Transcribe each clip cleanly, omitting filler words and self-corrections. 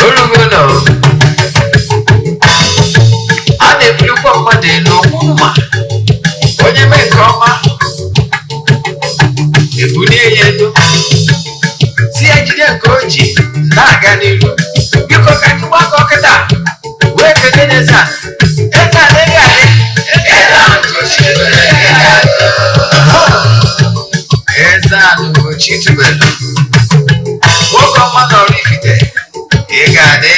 Orugo nọ a na-ebulikwa mmadụ elu okwu mma onye mee nke ọma ebulie ya elu si ya jide nke o ji na-aga n'iru. Biko, ka anyị gbakọ kịta wee kelee eze a. Eze a na-ege adị. Eze a n'Ugochi tubelu, nwoke ọma na Oraifite, ị ga-adị.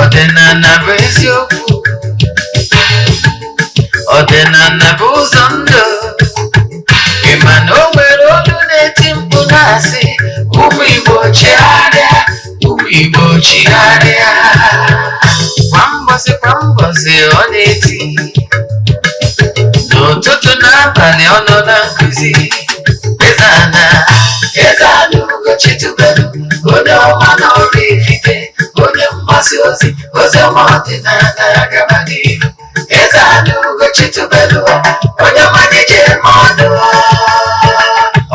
Ọdịnala bụ eziokwu, ọdịnala bụ ụzọ ndụ. Ị ma na o nwere olu na-eti mkpu na-asị, "Ụmụ Igbo, chigharịa, ụmụ Igbo, chigharịa." Kwa mbọsị kwa mbọsị ọ na-eti, n'ụtụtụ n'abalị ọ nọ na nkụzi. Eze ana, eze ana Ugochi tubelu, onye ọma na Oraifite, onye mgbasa ozi ozi ọma ọdịnala gaba n'ihu. Eze ana Ugochi tubelu, onye ọma ji eme ọnụ.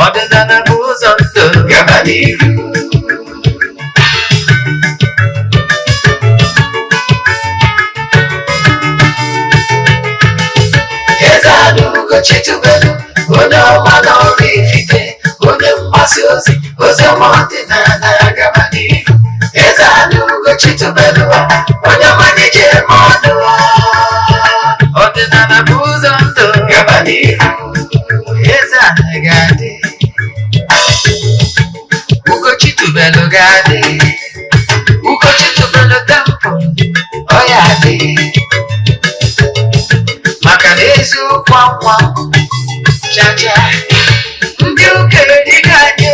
Ọdịnala bụ ụzọ ndụ, gaba n'ihu. Eze ana Ugochi tubelu, onye ọma na Oraifite, onye mgbasa ozi ozi ọma ọdịnala gaba n'ihu. Eze ana Ugochi tubelu, onye ọma ji eme ọnụ. Ọdịnala bụ ụzọ ndụ, gaba n'ihu. Eze ana ga-adị, Ugochi tubelu ga-adị, Ugochi tubelu temple ọ ya adị, maka na eziokwu anwa chacha ndị okenye dịka anyị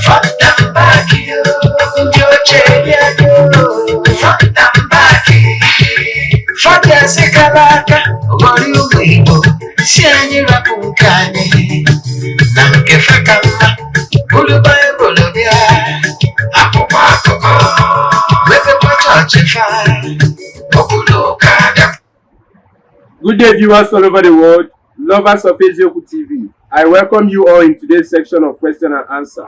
front and back, ndị ochie dị anyị front and back, fọdụ kara aka ghọrọ ụmụ Igbo si anyị rapụ nke anyị na nke fe ka mma. Buru Baịbụl bịa, akwụkwọ akụkọ, mepekwa chọọchị fa okpuru ụka bịa. Good day, viewers all over the world, lovers of Eziokwu TV. I welcome you all in today's section of question and answer.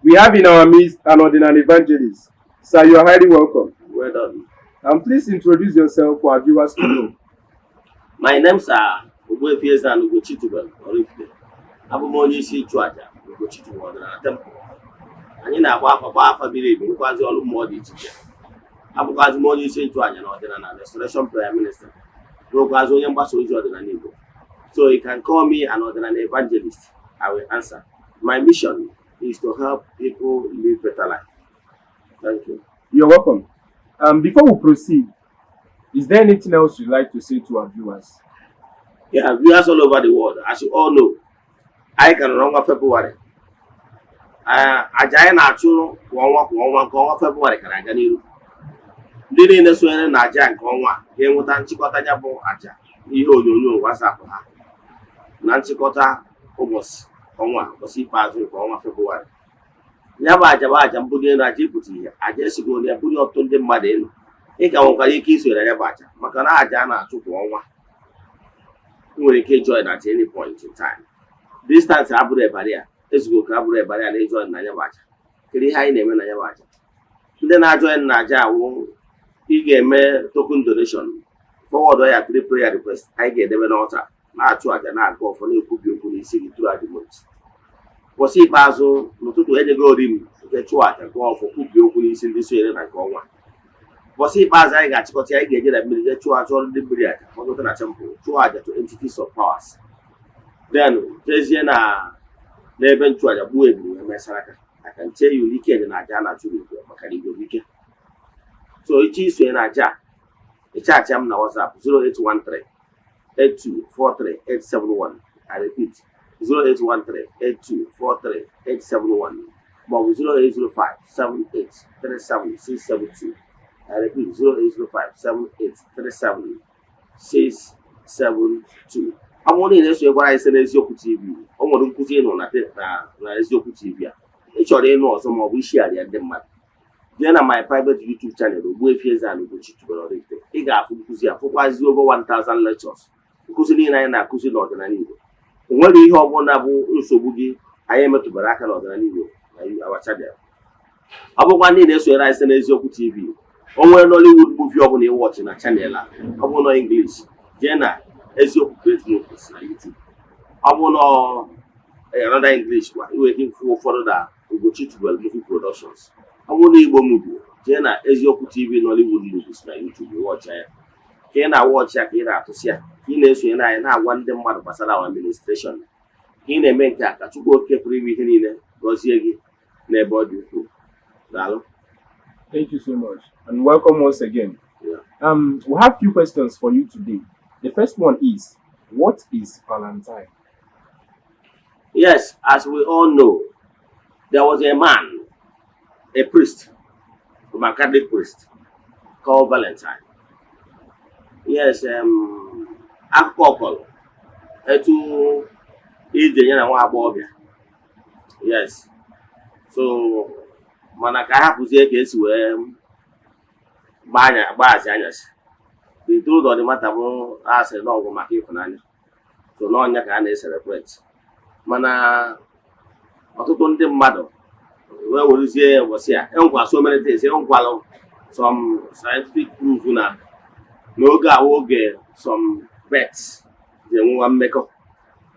We have in our midst an ordinary evangelist. Sir, you are highly welcome. Well done. And please introduce yourself for our viewers to know. My name's Ogbuefi Eze-Ana Ugochi tubelu Oraifite. Abụ m onye isi nchụaja Ugochi tubelu ọdịnala temple. Anyị na-agba afa, gba afa biri ebi, rụkwazi ọrụ mmụọ dị iche iche. Abụkwazi m onye isi nchụaja na ọdịnala Restoration Prayer Ministry. Bụrụkwazi onye mgbasa ozi ọdịnala Igbo. So you can call me an ọdịnala evangelist. I will answer. My mission is to help people live better life. Thank you. You're welcome. Before we proceed, is there anything else you'd like to say to our viewers? Yeah, viewers all over the world, as you all know, anyị ka nọ n'ọnwa Febụwarị. Aja anyị na-achụ kwa ọnwa kwa ọnwa nke ọnwa Febụwarị ka na-aga n'iru. Ndị niile sonyere na aja nke ọnwa a ga-enweta nchịkọta ya bụ aja n'ihe onyonyo WhatsApp ha na nchịkọta ụbọchị ọnwa, ụbọchị ikpeazụ nke ọnwa Febụwarị. Ya bụ aja bụ aja mbuli elu, aja ịpụta ihe, aja esigo na ya bulie ọtụtụ ndị mmadụ elu. Ị ka nwekwara ike isonyere ya bụ aja, maka na aja a na-achụ kwa ọnwa, ị nwere ike join at any point in time. Distance abụrụ barrier, ezugo ka abụrụ barrier na ịjoin na ya bụ aja. Kedu ihe anyị na-eme na ya bụ aja? Ndị na-ajoin na aja awụ, ị ga-eme token donation, forward ya three prayer request anyị ga-edebe n'altar, na-achụ aja, na-aga ọfọ, na-ekwubi okwu n'isi gị throughout the month. Ụbọchị ikpeazụ n'ụtụtụ, enyego ori m nke chụọ aja, gụọ ọfọ, kwubie okwu n'isi ndị sonyere na nke ọnwa. Ụbọchị ikpeazụ anyị ga-achịkọta ya, anyị ga-eje na mmiri jee chụọ aja, ọrụ ndị mmiri, aja gbagota na temple, chụọ aja to entities of powers, then jezie na n'ebe nchụaja gbuo ebulu wee mesara aka. I can tell you, ike dị na aja a na-achụ n'igwe, maka na igwe bụ ike. So ịchọ isonye na aja a, ịchaachị m na WhatsApp 0813 8243 871. I repeat, 0813 8243 871 maọbụ 0805 7837 672. I repeat, 0805 7837 672. Ọ bụrụ na ị na-esonyekwara anyị site n'Eziokwu TV, o nwere nkụzi ịnụ na Eziokwu TV a ị chọrọ ịnụ ọzọ maọbụ ishigharịa ndị mmadụ. Jee na my private YouTube channel, Ogbuefi Eze-Ana Ugochi tubelu Oraifite, ị ga-afụ nkụzi a, fụkwazi over 1000 lectures, nkụzi niile anyị na-akụzi n'ọdịnala Igbo. O nwere ihe ọbụla bụ nsogbu gị, anyị emetụbara aka n'ọdịnala Igbo na our channel. Ọ bụkwa ndị na-esonyere anyị site n'Eziokwu TV, o nwere Nollywood movie ọbụla ịwatchị na channel a, ọ bụ nọ English, jee na Eziokwu Great Movies na YouTube. Ọ bụ nọ another English kwa, ị nwere ike ịfụ ụfọdụ na Ugochi Tubelu Movie Productions. Ọ bụrụ na Igbo movie, jee na Eziokwu TV Nollywood Movies na YouTube, watchị ya. Ka ị na-awatchị ya, ka ị na-atụsị ya, ka ị na-esonye anyị, na-agwa ndị mmadụ gbasara our administration, ka ị na-eme nke a, ka Chukwu Oke pụrụ ime ihe niile gọzie gị n'ebe ọ dị ukwuu. Daalụ. Thank you so much and welcome once again. Yeah. We have few questions for you today. The first one is, what is Valentine? Yes, as we all know, there was a man, a priest, a Catholic priest, called Valentine. Yes, akụkọ kọrọ etu ije ya na nwa agbọghọbịa. Yes, so mana ka a hapụzie ka esi wee gbaa anya gbaazi anyasị. The truth of the matter bụ, a sịrị na ọgwụ maka ịfụnanya, so n'ọnya ka a na-ecelebrate, mana ọtụtụ ndị mmadụ wee werezie ụbọchị a. Enwekwa so many things, enwekwalụ some scientific proof na n'oge a oge some birds ji enwewa mmekọ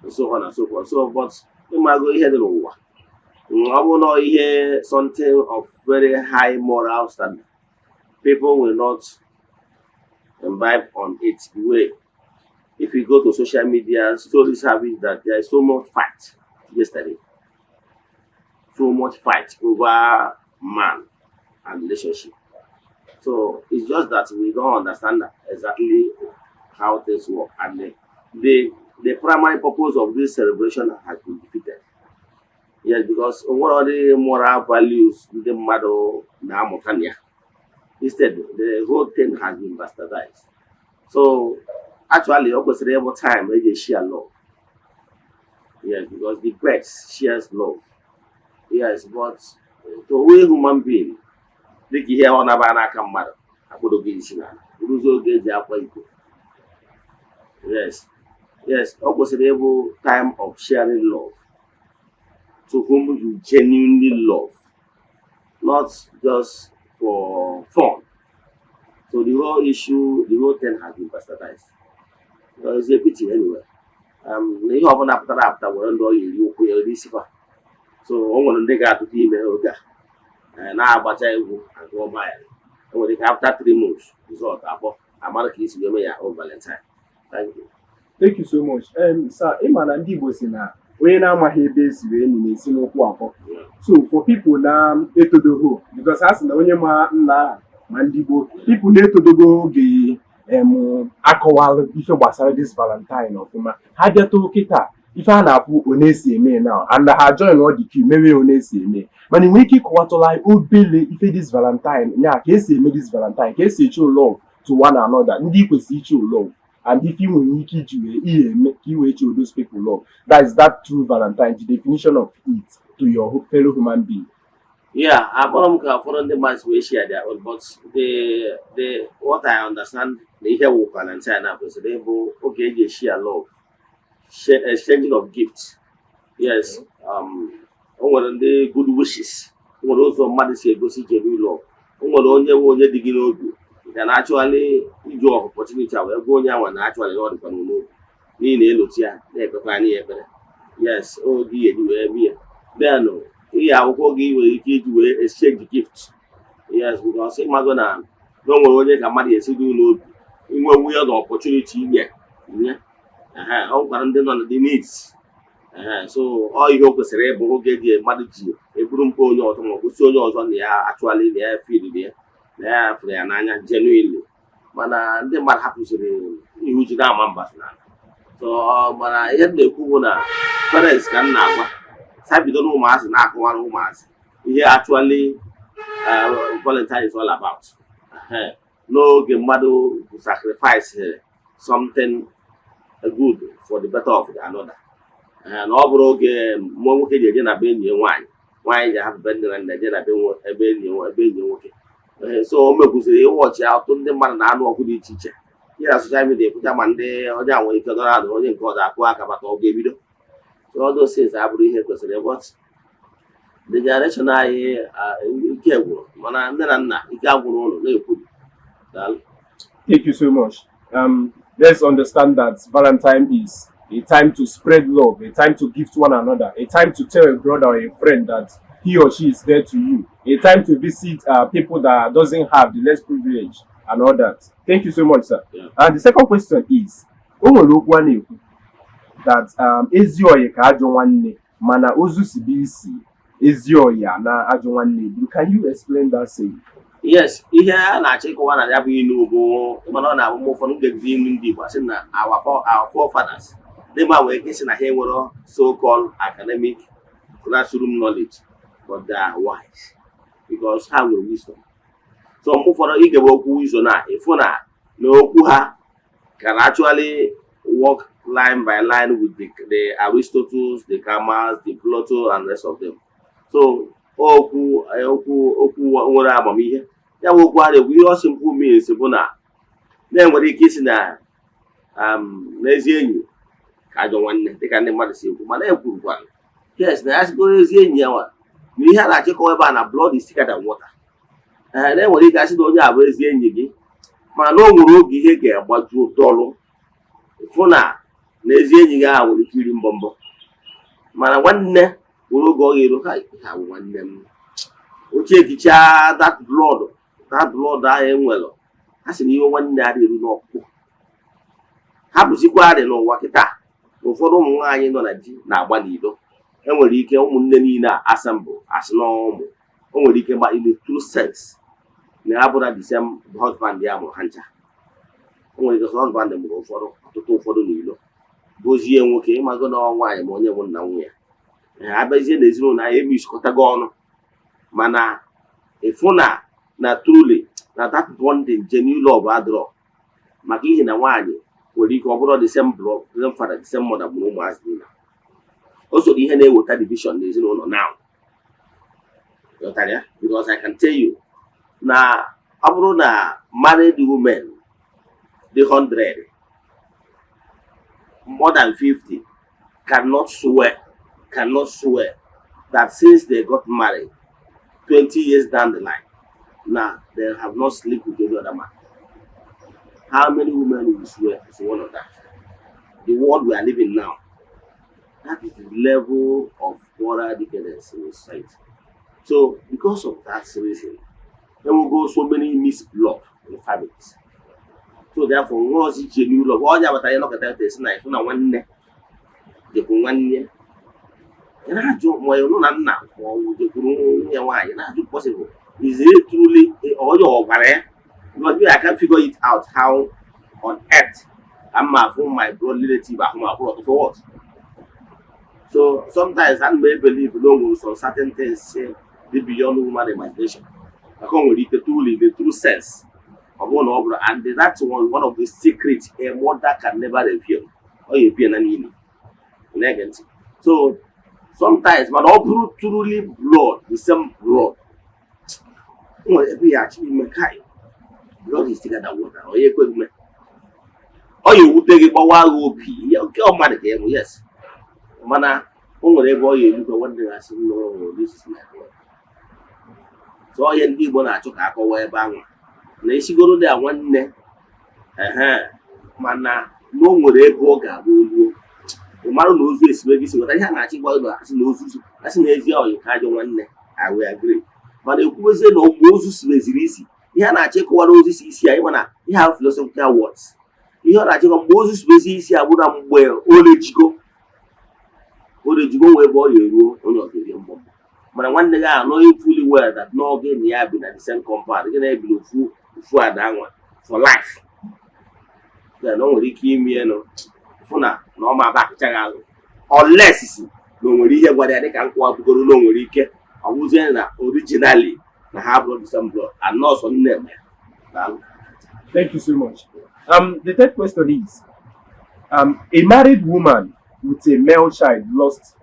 and so on and so forth. So, but ịmago ihe dị n'ụwa, ọ bụrụ na ihe something of very high moral standard, people will not imbibe on it the way. If you go to social media, stories have it that there is so much fight yesterday, so much fight over man and relationship. So it's just that we don't understand exactly how things work, and the primary purpose of this celebration has been defeated. Yes, because what are the moral values ndị mmadụ na-amụta na ya? Instead, the whole thing has been bastardized. So actually, ọ kwesịrị ịbụ time eji share love. Yes, because the birds shares love. Yes, but to we human being, dịka ihe ọ naba n'aka mmadụ akpụdogo isi n'ala ruzie oge eji akwa iko. Yes, ọ kwesịrị ịbụ time of sharing love to whom you genuinely love, not just for fun. So the whole issue, the whole thing has been bastardized. It's a pity anyway. Ihe ọbụla pụtara apụta nwere ndị ọ ya eri ụkwụ ya eri isifa. So o nwere ndị ga-atụta ime oge a, na-agbacha egwu agụọ mile. E nwere ike after 3 months, result akpọ amara ka isi wee mee ya o Valentine. Thank you. Thank you so much. Sir, ị ma na ndị Igbo si na onye na-amaghị ebe esi wee enyi na-esi n'ụkwụ akọ. So for people na-etodogo, because ha sị na onye ma nna ahụ ma ndị gboo, people na-etodogo oge akọwalụ ife gbasara this Valentine ọfụma, ha bịata kịta, ife a na-afụ one esi eme now and ha join all the queue mewe one esi eme. Mana ị nwere ike ịkọwatụla anyị obele ife this Valentine nya, ka esi eme this Valentine, ka esi show love to one another, ndị ị kwesịrị ishow love, and if ị nwere ike iji wee ihe eme ka ị wee show those people love, that is that true Valentine, the definition of it to your fellow human being? Yeah, akpọrọ m ka ụfọdụ ndị mmadụ si wee share their own, but the what I understand na ihe wụ Valentine na kwesịrị ịbụ oge eji share love, share, exchanging of gifts. Yes, o nwere ndị good wishes, o nwere ụzọ mmadụ si egosi genuine love, o nwere onye nwe onye dị gị n'obi ga na actually iji opportunity a wee gwa onye anwa na actually na ọ dịkwa n'obi n'ihi na eloti ya na-ekpekwa anya ya ekpere. Yes, oge ihe eji wee mee ya. Then ihe akwụkwọ gị nwere ike iji wee exchange gift. Yes, because ịmago na o nwere onye ka mmadụ esi gị n'obi inwe nwunye na opportunity inye nye. Ehe, ọ nwekwara ndị nọ na the needs. Ehe, so ọ ihe o kwesịrị ịbụ oge ji mmadụ ji eburu mkpa onye ọzọ ma ọ bụ si onye ọzọ na ya actually na ya feel ya na ya fụrụ ya n'anya genuinely. Mana ndị mmadụ hapụziri ihu ji na-ama mba n'ala. So mana ihe m na-ekwu bụ na parents ka m na-agwa sa bido na ụmụazị na-akọwara ụmụazị ihe actually Valentine is all about. Ehe, n'oge mmadụ sacrifice something good for the better of the another. Ee, na ọ bụrụ oge mmụọ nwoke ji eje na be enyi ya nwaanyị, nwaanyị Nwaanyị ji ahapụ be nne na nna jee na be ebe enyi nwoke. Ee, so o mekwuziri ịwọchị ya, ọtụtụ ndị mmadụ na-anụ ọgụ dị iche iche ihe na social media ekwucha, ma ndị onye a nwere ike dọrọ adụ, onye nke ọzọ akụ aka bata, ọ ga-ebido. So all those things abụrụ ihe kwesịrị, but the generation anyị, ike gwụrụ, mana nne na nna, ike agwụrụ ụlọ na-ekwu. Daalụ. Thank you so much. Let's understand that Valentine is a time to spread love, a time to gift one another, a time to tell a brother or a friend that he or she is there to you, a time to visit people that doesn't have the less privilege and all that. Thank you so much, sir. Yeah. And the second question is, o nwere okwu a na-ekwu that ezi oyi ka ajọ nwanne, mana ozu si bụ isi ezi oyi a na ajọ nwanne eburu. Can you explain that saying? Yes, ihe a na-achọ ịkọwa na ya bụ inu bụ, mana ọ na-abụ mgbe ụfọdụ ngegide inu ndị Igbo, asị na our forefathers, ndị ma nwere ike sị na ha enwero so called academic classroom knowledge, but they are wise because ha nwere wisdom. So mgbe ụfọdụ igebe okwu wisdom na ịfụ na okwu ha can actually work line by line with the Aristotles, the Karmas, the Plato and rest of them. So okwu nwere amamihe ya bụ okwu a na-ekwu. Ihe ọ simple means bụ na na-enwere ike isi na n'ezi enyi ka ajọ nwanne, dịka ndị mmadụ si ekwu, mana ekwurukwara yes na ya sigoro ezi enyi ya nwa na ihe a na-achịkọwa ebe a na blood is thicker than water. Ee, na-enwere ike asị na onye a bụ ezi enyi gị, mana na o nwere oge ihe ga-agbaju dọlụ fụ na ezi enyi gị ahụ nwere ike iri mbọ mbọ, mana nwanne nwere oge ọ ga-eru ha, ha bụ nwanne m ochie ekicha that blood ahụ enwere. Ha sị na ihe nwanne adịghị eru n'ọkpụkpụ ha bụzikwa arị n'ụwa kịta na ụfọdụ ụmụ nwaanyị nọ na di na-agba n'ilo. Enwere ike ụmụnne niile a assemble asị na ụmụ o nwere ike, ma in the true sense na ya bụrụ the same husband ya mụrụ ha ncha. O nwere ike husband mụrụ ụfọdụ, ọtụtụ, ụfọdụ n'ilo gozie nwoke, ịmago na ọ nwaanyị ma onye bụ nna nwunye ya. Abịazie n'ezinụlọ anyị emisikọtago ọnụ, mana ịfụ na truly na that bonding, genuine love adịrọ, maka ihi na nwaanyị nwere ike ọ bụrụ the same blood, the same father, the same mother gburu ụmụazị niile. O so ihe na-eweta division n'ezinụlọ now. Ghọtara ya? Because I can tell you na ọ bụrụ na married women dị 100, more than 50 cannot swear that since they got married 20 years down the line now, they have not slept with any other man. How many women will swear is one of that? The world we are living now, that is the level of moral decadence in society. So because of that reason, there will go so many mixed blood in families. So therefore, nwa ọzọ iche n'ụlọ bụ onye agbata ya nọkọta esi na ịfụ na nwanne jekwu nwanne ị na-ajụ ma ọ nụ na nna ma ọ bụ jekwuru nwunye nwaanyị, na-ajụ, possible, is it truly onye ọ gwara ya? Because me, I can't figure it out how on earth ka mma afụ my blood relative ahụ ma akwụrụ for what. So sometimes I may believe na o nwere some certain things say dị beyond human imagination, maka o nwere ike truly, the true sense, ọ bụrụ na ọ bụrụ, and that's one of the secrets a mother can never reveal. Ọ ya ebie na niile na-ege ntị. So sometimes, mana ọ bụrụ truly blood, the same blood, o nwere ebe ya achọ ime kai blood is thicker than water. Onye ekweghị me, ọ ya ewute gị, gbawa gị obi ihe nke ọ mmadụ ka ịbụ, yes, mana o nwere ebe ọ ya erukwe nwanne ya asị, "No, this is my blood." So ọ ihe ndị Igbo na-achọ ka akọwa ebe ahụ na esigoro dị a nwanne ehe, mana na o nwere ebe ọ ga-abụ oluo, ị mara na ozu esibe gị si nweta ihe a na-achọ ịgwa gị, na asị na ozu, asị na ezi ọyị ka ajọ nwanne. I will agree, mana ekwubezie na mgbe ozu sibeziri isi, ihe a na-achọ ịkọwara ozu si isi ya, ịma na ihe ahụ philosophical words, ihe ọ na-achịkọ mgbe ozu sibezi isi abụ na mgbe o rejigo nwee ebe ọ ya eruo, onye ọzọ erie mbọ mbọ. Mana nwanne gị ahụ knowing fully well that n'oge na ya bi na the same compound gị na-ebi n'ofu ofu ada anwa for life, then o nwere ike ime elu fụ na ọ ma aba akịcha gị azụ, unless si na o nwere ihe gwara ya, dịka nkwa bugoro na o nwere ike ọ bụzie na originally na ha bụrụ the same blood and nọọsụ nne eme ya. Daalụ. Thank you so much. The third question is, a married woman with a male child lost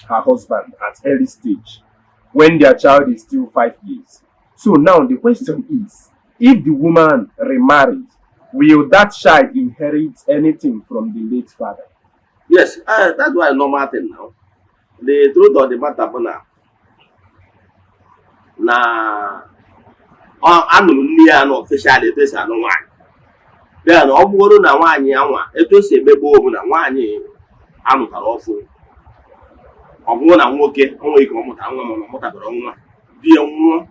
her husband at early stage. When their child is still 5 years. So now the question is, if the woman remarries, will that child inherit anything from the late father? Yes, that's why normal thing now. The truth of the matter bụ na ọ anụrụ nne ya anụ officially etu esi anụ nwaanyị. Then ọ bụrụ na nwaanyị ya nwa, etu esi eme gboo bụ na nwaanyị anụtara ọfụ, ọ bụrụ na nwoke o nwere ike ọ mụtara nwa, mana ọ mụtabara nwa, di ya nwụọ,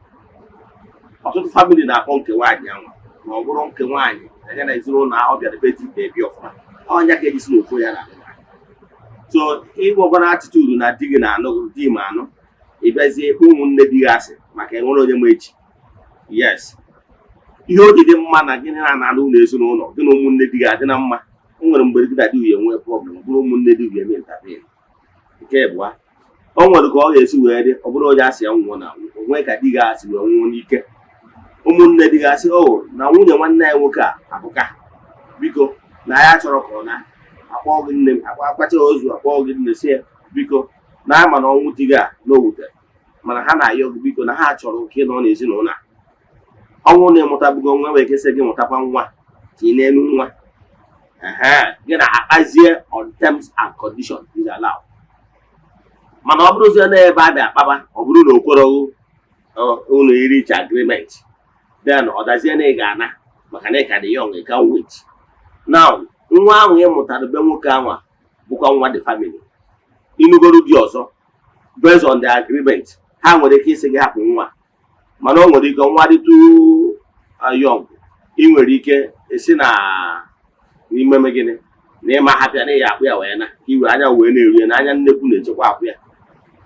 ọtụtụ family na-akpọ nke nwaanyị anwa ma ọ bụrụ nke nwaanyị ya na ezinụlọ ahụ bịara be di na-ebi ọfụma, ọnya ka eji si n'ofu ya na so ịgwakwana attitude na di gị na-anụ di ma anụ, ị bịazie ịkpọ ụmụnne di gị asị maka enwere onye ma echi. Yes, ihe o ji dị mma na gị na na-anụ ụlọ ezinụlọ gị na ụmụnne di gị adị na mma. O nwere mgbe gị na di gị enwe problem, bụrụ ụmụnne di gị eme intervene. Nke abụọ, o nwere ka ọ ga-esi wee dị, ọ bụrụ onye asị ya nwụọ na onwe ka di gị asị wee nwụọ n'ike, ụmụnne di gị asị o na nwunye nwanne ya nwoke a abụka, biko na ya chọrọ ka ọ na akpọ gị nne m akpa akpacha ozu, akpọ gị nne, si ya biko na ama na ọnwụ di gị a na o wutere, mana ha na-ayọ gị, biko, na ha chọrọ ka ị nọ n'ezinụlọ a. Ọnwụ na ịmụtabugo nwa, nwere ike sị gị mụtakwa nwa tinye n'elu nwa ehe gị na akpazie on terms and conditions is allowed. Mana ọ bụrụzie na ebe a bịa akpaba, ọ bụrụ na o kweroghị unu reach agreement, then ọ dazie na ị ga-ana maka na ị ka dị young, you can wait. Now, nwa ahụ ị mụtara be nwoke ahụ bụkwa nwa the family. Inugoro di ọzọ, based on the agreement, ha nwere ike isi gị hapụ nwa, mana o nwere ike nwa dị too young. Ị nwere ike esi na n'ime gịnị na ịma hapịa na ịya akpụ ya wee na ka iwe anya wee na-eru ya na anya nnekwu na-echekwa akwụ ya.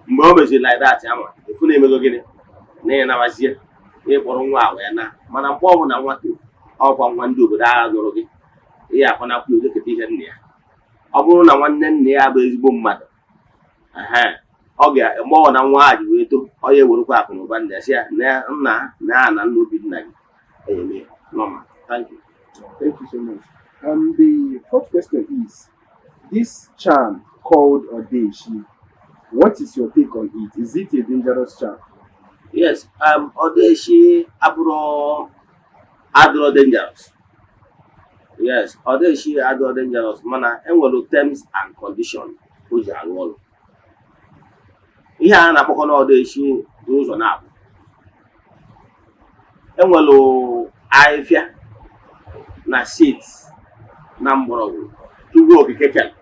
Mgbe o meziri like that, ama efu na-emego gịnị na ịnabazie ịkpọrọ nwa a wee na. Mana mgbe ọbụla nwa toro, ọkwa nwa ndị obodo agha nụrụ gị, ihe akwanakwu okeketa ihe nna ya. Ọ bụrụ na nwanne nna ya bụ ezigbo mmadụ, ehe, ọ ga mgbe ọ na nwa a ji wee too, ọ ya ewerekwa akụ na ụba nna ya, sị ya na nna na na nna obi nna gị eme normal. Thank you. Thank you so much. The fourth question is, this charm called Odeshi, what is your take on it? Is it a dangerous charm? Yes, odeshi abụrụ adịrọ dangerous. Yes, odeshi adịrọ dangerous, mana enwere terms and condition o ji arụ ọrụ. Ihe a na-akpọkọ na odeshi dị ụzọ na-abụ. Enwere ahịfịa na seeds na mgbọrọgwụ tupu okike kere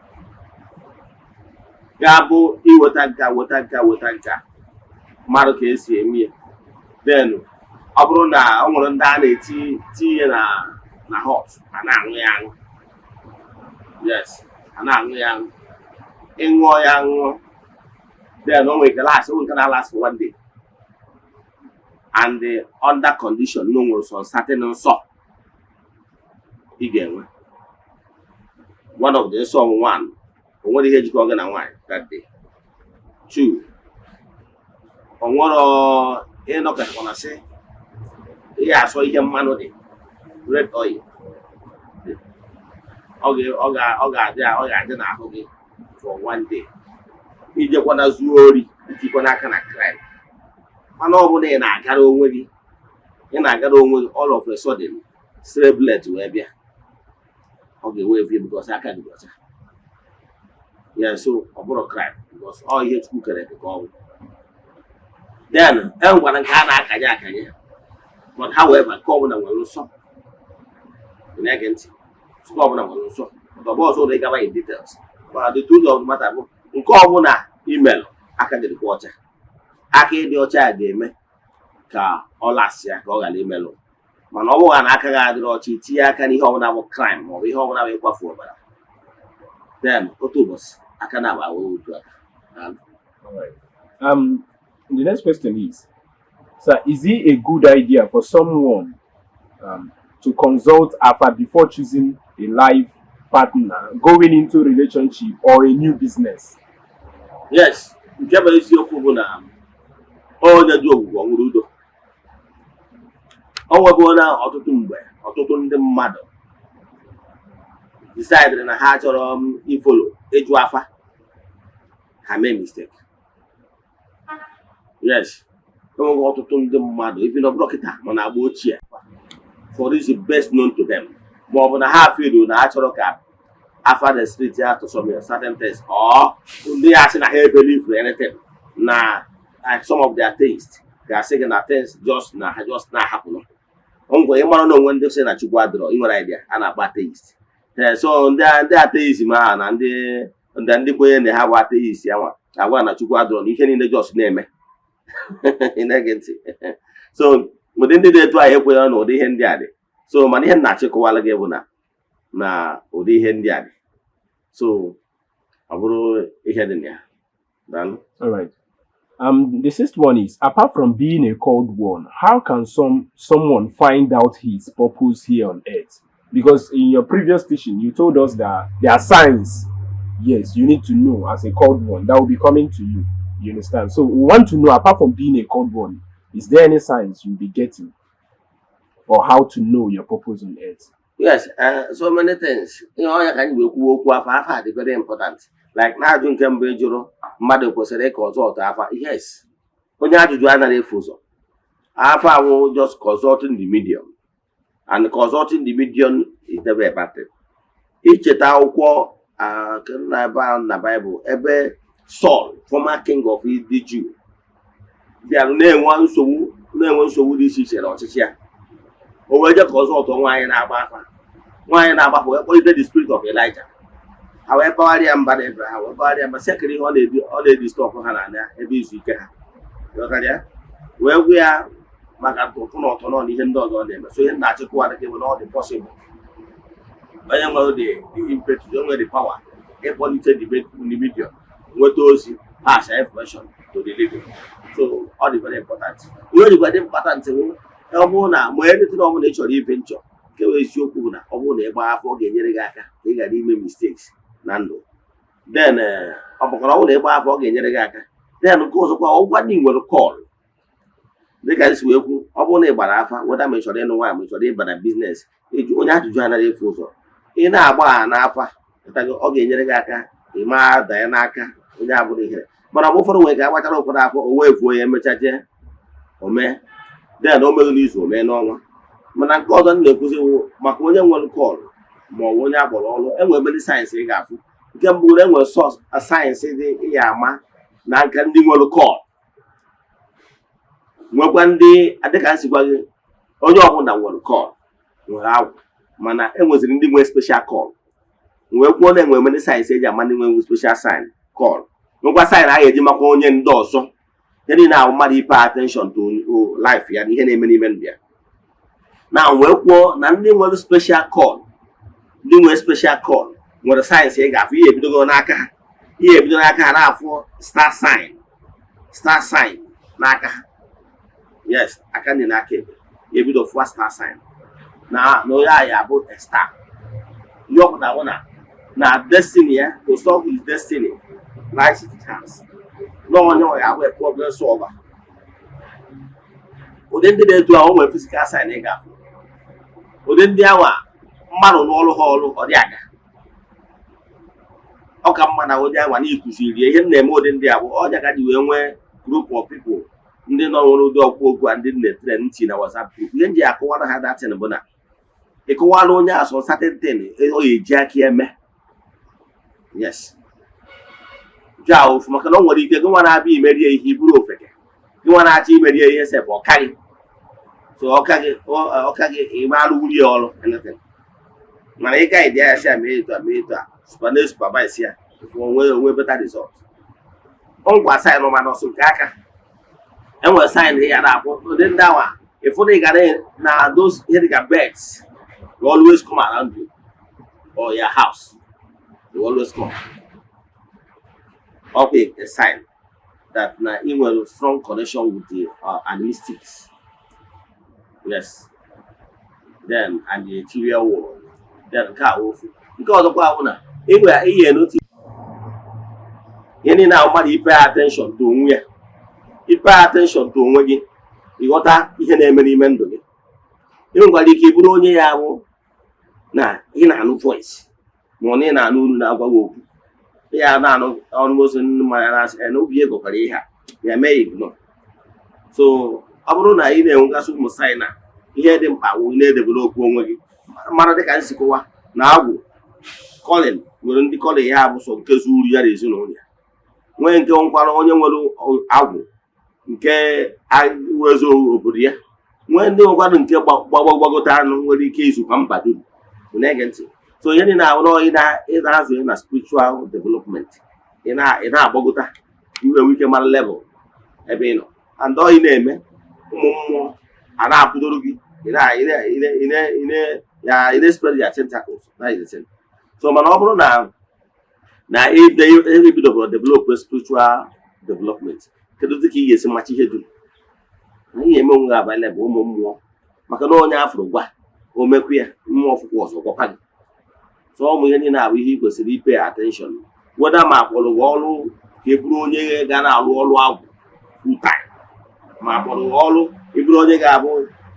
ga-abụ iweta nka, weta nka, weta nka, mmadụ ka esi eme ya. Then ọ bụrụ na ọ nwere ndị a na-eti tinye na hot, a na-aṅụ ya aṅụ. Yes, a na-aṅụ ya aṅụ. Ịṅụọ ya aṅụọ, then o nwere ike last, o nwere nke na-last for one day and under condition na o nwere some certain nsọ ị ga-enwe. One of the nsọ, one, o nwere ihe jikọ gị na nwaanyị that day. Two, o nwere ịnọkọtakwana sị ihe asọ ihe mmanụ dị, red oil dị. Ọ ga-adị n'ahụ gị for one day. Ijekwana zuo ori, itikwana aka na crime. Mana ọ bụla ị na-agara onwe gị, ị na-agara onwe gị, all of a sudden stray bullet wee bịa, ọ ga-ewe evu because aka gị dị ọcha ya. So ọ bụrụ crime because ọ ihe Chukwu kere eke ka ọ bụ. Then e nwekwara nke a na-akanye akanye, but however, nke ọbụla nwere nsọ. Ị na-ege ntị? Nke ọbụla nwere nsọ, but ọ bụ ọzọ ụlọ ịgaba in details. But the truth of the matter bụ, nke ọbụla imelụ, aka gị dịkwa ọcha. Aka ịdị ọcha ga-eme ka ọ lasịa, ka ọ ghara imelụ. Mana ọ bụghị na aka gị adịrị ọcha, itinye aka n'ihe ọbụla bụ crime maọbụ ihe ọbụla bụ ịkwafu ọbara, then otu ụbọchị aka na-agba otu aka. Daalụ. All right. The next question is, sir, is it a good idea for someone to consult Afa before choosing a life partner, going into relationship or a new business? Yes, nke bụ eziokwu bụ na onye dị ogwugwu nwere udo. O nwebụla ọtụtụ mgbe ọtụtụ ndị mmadụ decided na ha chọrọ i follow ịjụ afa, ha mee mistake. Yes, enweghị ọtụtụ ndị mmadụ, even ọ bụrụ kịta mana agba ochie, for reason best known to them, ma ọ bụ na ha feel na ha chọrọ ka afa the spirit ya to some certain things, or ndị ya sị na ha believe anything na, like some of their things ga-asị gị na things just na ha just na-ahapụ ngwa. Ịmara na onwe ndị sị na Chukwu adịrọ, ị nwere idea a na-akpọ atheist. Ee, so ndị atheism ahụ na ndị kwenye na ha bụ atheist anwa agwa na Chukwu adịrọ, na ihe niile just na-eme. Ị na-ege ntị? So ụdị ndị dị etu ahụ ekwenyere na ụdị ihe ndị a dị. So mana ihe m na-achịkọwala gị bụ na ụdị ihe ndị a dị, so ọ bụrụ ihe dị na ya. Daalụ. All right. The sixth one is, apart from being a called one, how can someone find out his purpose here on earth? Because in your previous teaching, you told us that there are signs. Yes, you need to know as a called one that will be coming to you. You understand? So we want to know, apart from being a called one, is there any signs you'll be getting, or how to know your purpose on earth? Yes, so many things. Ihe ọnya ka anyị wee kwuo okwu afa. Afa dị very important. Like na ajụ nke mbụ ị jụrụ, mmadụ kwesịrị ịka ọzọ ọtọ afa. Yes, onye ajụjụ anaghị efu ụzọ. Afa awụ just consulting the medium, and consulting the medium is never a bad thing. Icheta akwụkwọ, ah, na ebe ahụ na Bible, ebe Saul, former king of the Jew, bịara na-enwe nsogbu dị iche iche na ọchịchị ya, o wee jee ka ọzọ ọtọ nwaanyị na-agba afa. Nwaanyị na-agbafe wee kpọlite the spirit of Elijah. Ha wee kpagharịa mba na ebe ha wee kpagharịa mba sekịrị ihe ọ na-edi stop ha na ebe izu ike ha. Ghọtara ya? Wee gwa ya maka ntụtụ na ọtọ nọ na ihe ndị ọzọ ọ na-eme. So ihe m na-achịkwa gị bụ na ọ dị possible, onye nwere the impetus, onye nwere the power ịkpọlite the medium, nweta ozi, pass information to the living. So ọ dị very important. Ihe o jikwa dị important bụ, ọ bụrụ na ma anything ọ bụla ị chọrọ ife nchọ, nke bụ eziokwu bụ na ọ bụrụ na ị gbaa afọ, ọ ga-enyere gị aka ka ị ghara ime mistakes na ndụ. Then ọ bụkwara ọ bụrụ na ị gbaa afọ, ọ ga-enyere gị aka. Then nke ọzọkwa, ọgwa ndị nwere call, dịka esi wee kwu, ọ bụrụ na ị gbara afa, weda ma ị chọrọ ịnụ nwaanyị, ma ị chọrọ ịba na business, ịjụ onye ajụjụ anaghị efu ụzọ. Ị na-agba ha n'afa, ịtago, ọ ga-enyere gị aka ị ma danye n'aka onye abụrụ ihere. Mana mgbe ụfọdụ nwere ka agbachara ụfọdụ afọ, o wee fuo ya, emechaa jee o mee, then o meghị n'izu, o mee n'ọnwa. Mana nke ọzọ m na-ekwuzi wụ maka onye nwere call ma ọ bụ onye akpọrọ ọrụ. Enwere many signs ị ga-afụ. Nke mbụ, enwere sọs signs dị ị ga-ama na nke ndị nwere call, nwekwa ndị dịka nsikwa gị, onye ọbụla nwere call, nwere agwụ, mana enweziri ndị nwere special call. Wee kwuo na enwere many signs eji ama ndị nwere special sign call, nwekwa sign a ga-eji makwa onye ndị ọzọ. Ihe niile ahụ mmadụ i pay attention to life ya na ihe na-eme n'ime ndụ ya. Na wee kwuo na ndị nwere special call, ndị nwere special call nwere signs ị ga-afụ. Ihe ebidogo n'aka ha, ihe ebido n'aka ha na-afụ star sign, star sign n'aka ha. Yes, aka ndị n'aka ekpe ya ebido fụwa star sign na onye ahụ ya abụ a star. Ihe ọ pụtara bụ na destiny ya, to solve his destiny lies in his hands, na onye ọ ya abụ a problem solver. Ụdị ndị na-etu ahụ, o nwere physical sign ị ga-afụ. Ụdị ndị anwa, mmadụ n'ọrụ ha, ọrụ ọ dị aga, ọ ka mma na ụdị anwa na ịkụziri ihe m na-eme. Ụdị ndị a bụ ọnya ka ji wee nwee group of people, ndị nọ nwere ụdị ọkpụ okwu a, ndị na-etre ntị na WhatsApp group. Ihe m ji akọwara ha datin bụ na ịkọwara onye asọ certain thing ọ ga-eji aka eme. Yes, nke a ofu, maka na o nwere ike gị nwa na-abịa imerie ihe, iburu ofeke, gị nwa na-achọ imerie ihe sef, ọkaghị. So ọkaghị, ọkaghị ime alụwuri ya ọrụ anything. Mana ị gaghị dị ya si a mee etu a, mee etu a, super na supervise ya onwe onwe better result. Ọ ngwa sign mana ọsọ nke aka, enwere sign ị ga na-afụ ụdị ndị awa. Ịfụ na ị ga na those ihe dịka birds will always come around you or your house. They will always come. Ọ bụ a sign that na ị nwere strong connection with the animastics, yes, then and the material world. Then nke a ofu. Nke ọzọkwa bụ na ị nwere ihe notice ihe niile ahụ, mmadụ i pay attention to onwe ya, i pay attention to onwe gị, ịghọta ihe na-eme n'ime ndụ gị. Ị nwekwara ike ịbụrụ onye ya bụ na ị na-anụ voice, ma ọ na ị na-anụ olu na-agwa gị okwu. Ya na-anụ ọnụ ozi mmanya na-asị na obi egokwara ihe a ya mee ignore. So ọ bụrụ na ị na-enwegasị ụmụ sign a, ihe dị mkpa wụ ị na-edevelop onwe gị, mara dịka nsikọwa na agwụ calling nwere ndị calling ya bụ sọ nke zuru ya na ezinụlọ ya, nwee nke nkwara onye nwere agwụ nke wezo obodo ya, nwee ndị nwekwara nke gbagbagote anụ nwere ike izukwa mba dum na-ege ntị. So ihe niile ahụ ị na-azụ ya na spiritual development, ị na-agbagota iwe nwee ike mara level ebe ị nọ, and ọ ị na-eme ụmụ mmụọ a na-akwụdoro gị, ị na ị na ị na ị na ị na ya ị na-spread your tentacles. That is the thing. So mana ọ bụrụ na ebidoboro develop spiritual development, kedu dị ka ị ga-esi macha ihe dum anyị ga-eme onwe gị available ụmụ mmụọ? Maka na onye afụrụ gwa o mekwu ya, mmụọ fụkwa ọzọ gwakwa gị. So ụmụ ihe niile abụ ihe ị kwesịrị ipay attention, weda ma akpọrọ gị ọrụ ka ị bụrụ onye ga na-arụ ọrụ agwụ full time, ma akpọrọ gị ọrụ ị bụrụ onye ga-abụ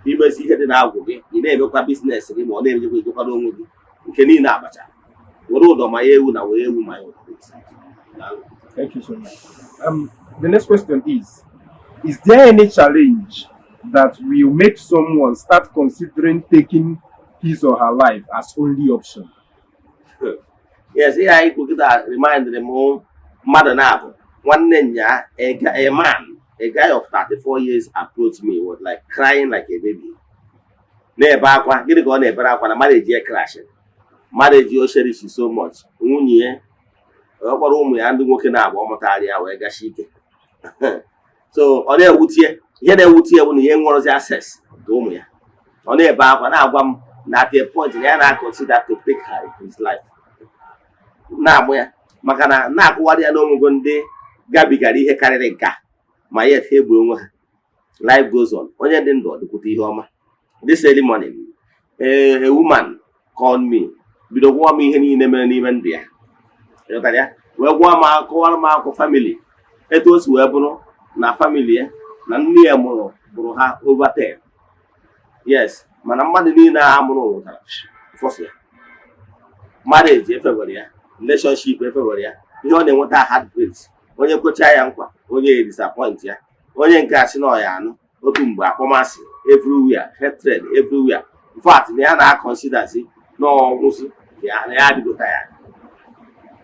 imesi ihe dị na-agwụ gị, ị na-emekwa business gị, ma ọ na-emejekwa ejekwara onwe gị nke niile abacha were ụdọ ma ya ewu na were ewu ma ya ụdọ. Daalụ. Thank you so much. The next question is there any challenge that will make someone start considering taking his or her life as only option? Yes, ihe anyị kwu kịta remindịrị m mmadụ na-abụ nwanne nya. A man, a guy of 34 years, approached me, was like crying like a baby, na-ebe akwa. Gịnị ka ọ na-ebere akwa? Na marriage ya crash, marriage o cherish so much, nwunye ya ọ kpọrọ ụmụ ya ndị nwoke na-agba ọ mụtara ya wee gashi ike. So ọ na-ewutie, ihe na-ewute ya bụ na ihe nwere access to ụmụ ya. Ọ na-ebe akwa na-agwa m na at a point na ya na-consider to take her his life, na-amụ ya maka na na-akụwarị ya n'onwego ndị gabigara ihe karịrị nke a, ma yet ha egburu onwe ha. Life goes on. Onye dị ndụ ọ dịkwute ihe ọma. This early morning, a woman called me, bido gwa m ihe niile mere n'ime ndụ ya. Ịghọtara ya? Wee gwa m, akọwara m akụkọ family, etu o si wee bụrụ na family ya na nne ya mụrụ ha over 10. Yes, mana mmadụ niile a mụrụ nwụtara fọsụ ya. Marriage efewere ya, relationship efewere ya, ihe ọ na-enweta heartbreaks. Onye kwechaa ya nkwa, onye disappoint ya, onye nke a sị na ọ ya anụ otu mgbe, akpọmasị everywhere, hatred everywhere. In fact, na ya na-aconsider si na ọnwụsị ya na ya adịgota ya.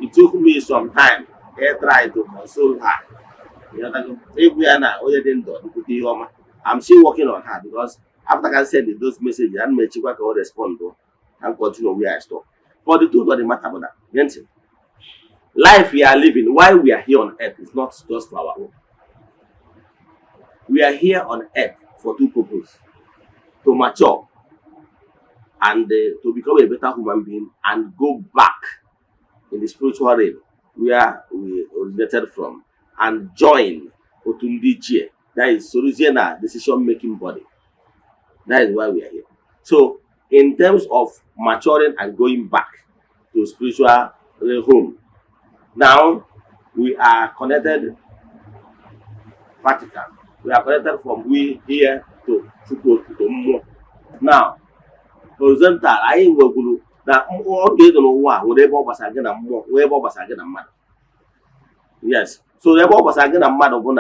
It took me some time to try to console her. Ịghọtago? Ịgwa ya na onye dị ndụ dịkwute ihe ọma. I'm still working on her because after I send those messages, ana m echekwa ka ọ respond and continue where I stop. But the truth of the matter bụ na, gee ntị, life we are living while we are here on earth is not just for our own. We are here on earth for two purposes: to mature and to become a better human being and go back in the spiritual realm where we originated from and join otu ndị ichie, that is, sorozie na decision making body. That is why we are here. So in terms of maturing and going back to spiritual home, now we are connected vertical. We are connected from we here to Chukwu to mmụọ. Now horizontal, anyị nwekwuru na oge ịdị n'ụwa a nwere ebe ọ gbasara gị na mmụọ, nwee ebe ọ gbasara gị na mmadụ. Yes, so ebe ọ gbasara gị na mmadụ bụ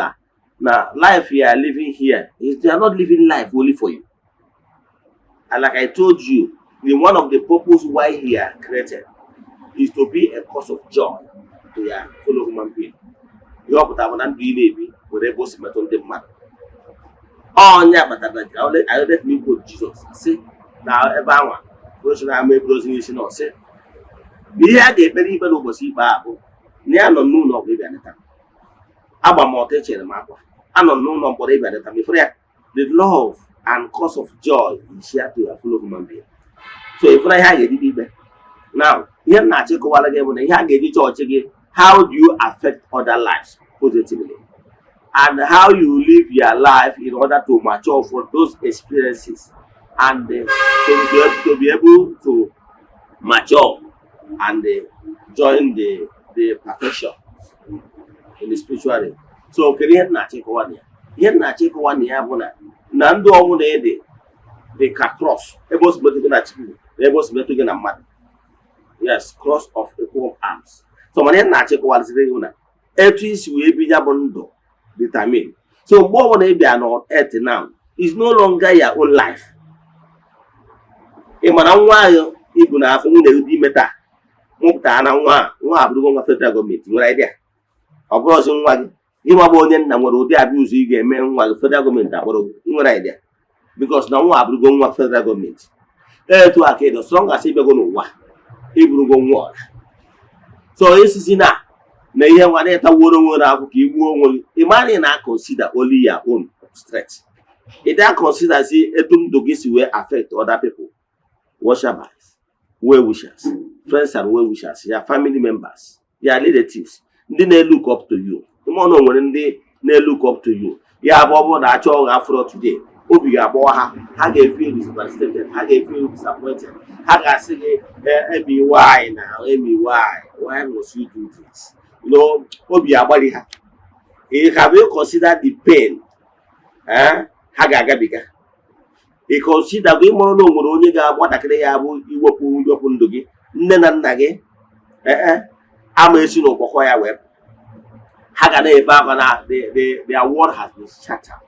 na life you are living here is, they are not living life only for you. And like I told you, the one of the purpose why he are created is to be a cause of joy to your fellow human being. Ihe ọ pụtara bụ na ndụ ị na-ebi nwere ebe o si metụ ndị mmadụ. Ọnya kpatara na I let me quote Jesus sị na ebe anwa osi na-ama eburu ozi n'isi na ọsị na ihe a ga-ekpere ikpe n'ụbọchị ikpe a bụ na ya nọ n'ụlọ ọgwụ ịbịa neta m, agba m ọtọ, echere m akwa, anọ m n'ụlọ mkpọrọ ịbịa neta m. Ifuru ya, the love and cause of joy is shared to your fellow human being. So ifuru ihe a ga-eji ikpe. Now, ihe m na-achọ ịkọwara gị bụ na ihe a ga-eji chọọchị gị, how do you affect other lives positively and how you live your life in order to mature for those experiences and to be able to mature and join the perfection in the spiritual realm. So kedu ihe m na-achọ ịkọwa na ya? Ihe m na-achọ ịkọwa na ya bụ na ndụ ọnwụ na ịdị dị ka cross, ebe o si metụ gị na Chukwu na ebe o si metụ gị na mmadụ. Yes, cross of equal arms. So mana ihe m na-achọ ịkọwaziri gị bụ na etu isi wee bi ya bụ ndụ determine. So mgbe ọbụla ị bịa na earth now is no longer your own life. Ị mara nwa ahụ ibu na afọ nwunye gị dị ime taa mụpụtara na nwa a, nwa a bụrụgo nwa federal gọọmenti. Nwere idea? Ọ bụrụ ọzọ nwa gị, gị nwa bụ onye nna nwere ụdị abuse ị ga-eme nwa gị, federal gọọmenti akpọrọ gị. Ị nwere idea? Because na nwa abụrụgo nwa federal gọọmenti. Etu a ka ịdọ strong as ịbịago n'ụwa, ịbụrụgo nwa ọra. So esisi na ihe nwa na-etawuoro onwe gị afọ ka ị gbuo onwe gị, ị mara na ị na-consider only your own strength. Ị da consider si etu ndụ gị si wee affect other people, worshippers, well wishers, friends and well wishers, your family members, your relatives, ndị na-look up to you. Ime ọnụ nwere ndị na-look up to you. Ya bụ, ọ bụrụ na achọ ọgha afro today, obi ga-agbawa ha, ha ga-efeel devastated, ha ga-efeel disappointed, ha ga-asị gị, "Emi, why now? Emi, why must you do this?" Obi agbali ha. Have you considered the pain, eh, ha ga-agabiga? Ị consider gị mụrụ na o nwere onye ga-agbatakịrị ya bụ iwepụ iwepụ ndụ gị, nne na nna gị ee ama esi n'ụkpọkọ ya wee ha ga na-ebe akwa na their world has been shattered,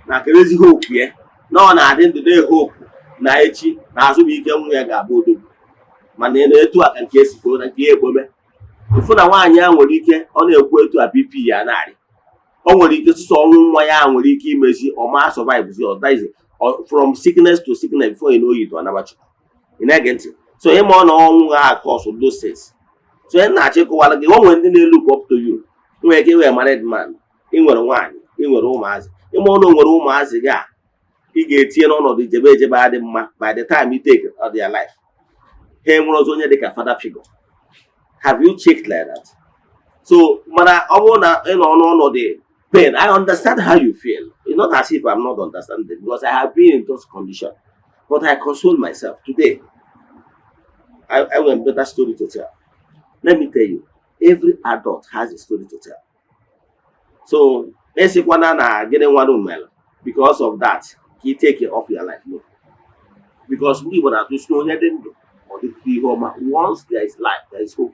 na kerezi hope ya na ọ na-adị ndụ na hope na echi na azụmike nwa ya ga-abụ odogwu. Mana ị na-etu a ka nke esi kwuo na nke ya ekpome ịfụ na nwaanyị a nwere ike ọ na-ekwu etu a, BP ya narị, o nwere ike sụsọ ọnwụ nwa ya nwere ike imezi ọma survive zi, ọ dies from sickness to sickness. Before you know it, ọ nabachukwu. Ị na-ege ntị? So ịma ọ na ọnwụ ha cause those things. So ị na-achọ ịkọwara gị, o nwere ndị na-look up to you. Nwere ike inwe married man, ị nwere nwaanyị, ị nwere ụmụazị. Ịma ọ na o nwere ụmụazị gị a ị ga-etinye n'ọnọdụ ijebe ejebe adị mma. By the time you take of their life, ha enwere ọzọ onye dịka father figure. Have you checked like that? So mana ọ bụrụ na ị nọ n'ọnọdụ pain, I understand how you feel. It's not as if I'm not understanding, because I have been in those condition, but I console myself. Today I have a better story to tell. Let me tell you, every adult has a story to tell. So esikwana na gịnị nwanụ mere because of that ka ị take off your life. No, because ndị Igbo na-atụ si na onye dị ndụ ọ dịkwa ihe ọma. Once there is life, there is hope.